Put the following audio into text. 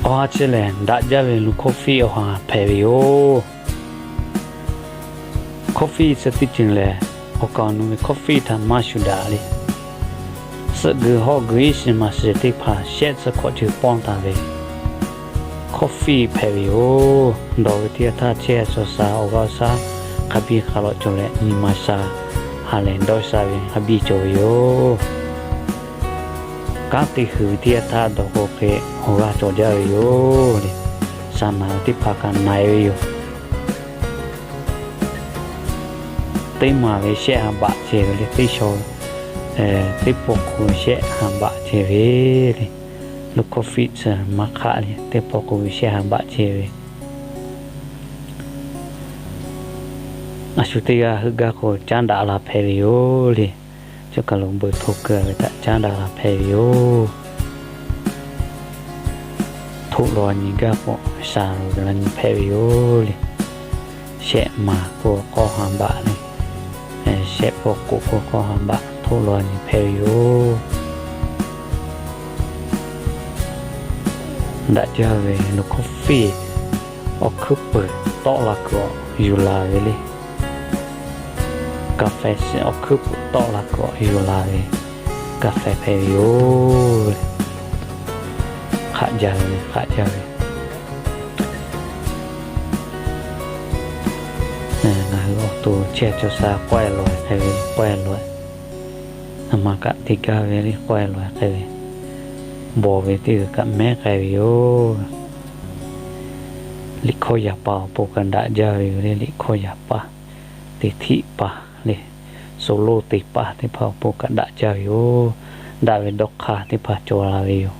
Awˬ ha chi lehˬ, daꞈ jaˇ ve lu coffee awˬ ha hpehꞈ ve yoˬ. Coffee chi teˇ ceuˬ lehˬ, awˬ kaˍ awˬ nu ve coffee htaꞈ maˇ shuˍ daꞈ le. Suhˆ geu hawˆ geu iˉ shiˍ maˍ shiˍ teˇ hpaˍ shehˆ tcuh hkawꞈ ceuˬ pawˇ taˍ ve coffee hpehꞈ ve yoˬ. Dawˬ ve teˇ yanˇ htaˇ, chehˇ sha chaw sha awˬ g'aˇ awˬ shaˉ hk'a biˇ hk'a lawꞈ cawˬ leh, nyi ma sha ha lehˬ dawˇ sha ve hk'a biˇ cawˬ ve yoˬ. Kanˉ te huiˍ ve teˇ yanˇ htaˇ dawˬ k'o hk'e, awˬ g'aˇ cawˬ jaˇ ve yoˬ le. Saˍ naˍ ve teˇ hpaˍ kaꞈ na e ve yoˬ. Teˇ maˬ ve shehˆ ha baꞈ ceh ve le, teˇ shaw, teˇ paw k'o shehˆ ha baꞈ ceh ve le. Lu coffee chi maˇ hk'aˆ le, teˇ paw k'o ve shehˆ ha baꞈ ceh ve. A shu teˇ g'aˇ heuˆ gaˇ k'o, caˉ daꞈ la hpehꞈ ve yoˬ le. Chi kaˬ lo beuꞈ hto keu ve htaꞈ caˉ daꞈ la hpehꞈ ve yoˬ. Htoˆ la nyi gaˇ k'o, shaˍ lo la nyi hpehꞈ ve yoˬ le. Shehˆ maˬ k'o k'awˇ ha baꞈ le. Shehˆ paw k'o k'awˇ ha baꞈ htoˆ la nyi hpehꞈ ve yoˬ. Daꞈ jaˇ ve lu coffee awˬ hkuiˉ puiˍ tawˆ la kuiˬ awˬ yuˬ laˬ ve le. Kaˍ fehˍ shiˍ awˬ hkuiˉ puiˍ tawˆ la kuiˬ awˬ yuˬ laˬ ve kaˍ fehˍ hpehꞈ ve yoˬ. Hk'aˆ jaˇ ve le, hk'aˆ jaˇ ve. Ngaˬ hui awˬ to chehˇ chaw sha k'awehˇ lawˬ k'ai ve, k'awehˇ lawˬ. Aˬ ma kaꞈ te gaˇ ve le, k'awehˇ lawˬ k'ai ve, bawˬ ve teˇ g'uiˬ kaꞈ mehˉ k'ai ve yoˬ. Liꞈ hkawˇ yaˍ paˍ awˬ pon kaꞈ daꞈ jaˇ ve yoˬ le. Liꞈ hkawˇ yaˍ paˍ, teˇ htiˆ paˍ le, solo teˇ paˍ teˇ hpaˍ awˬ pon kaꞈ daꞈ jaˇ ve yoˬ. Daꞈ ve dawˇ hk'aˇ teˇ hpaˍ cawˬ la ve yoˬ.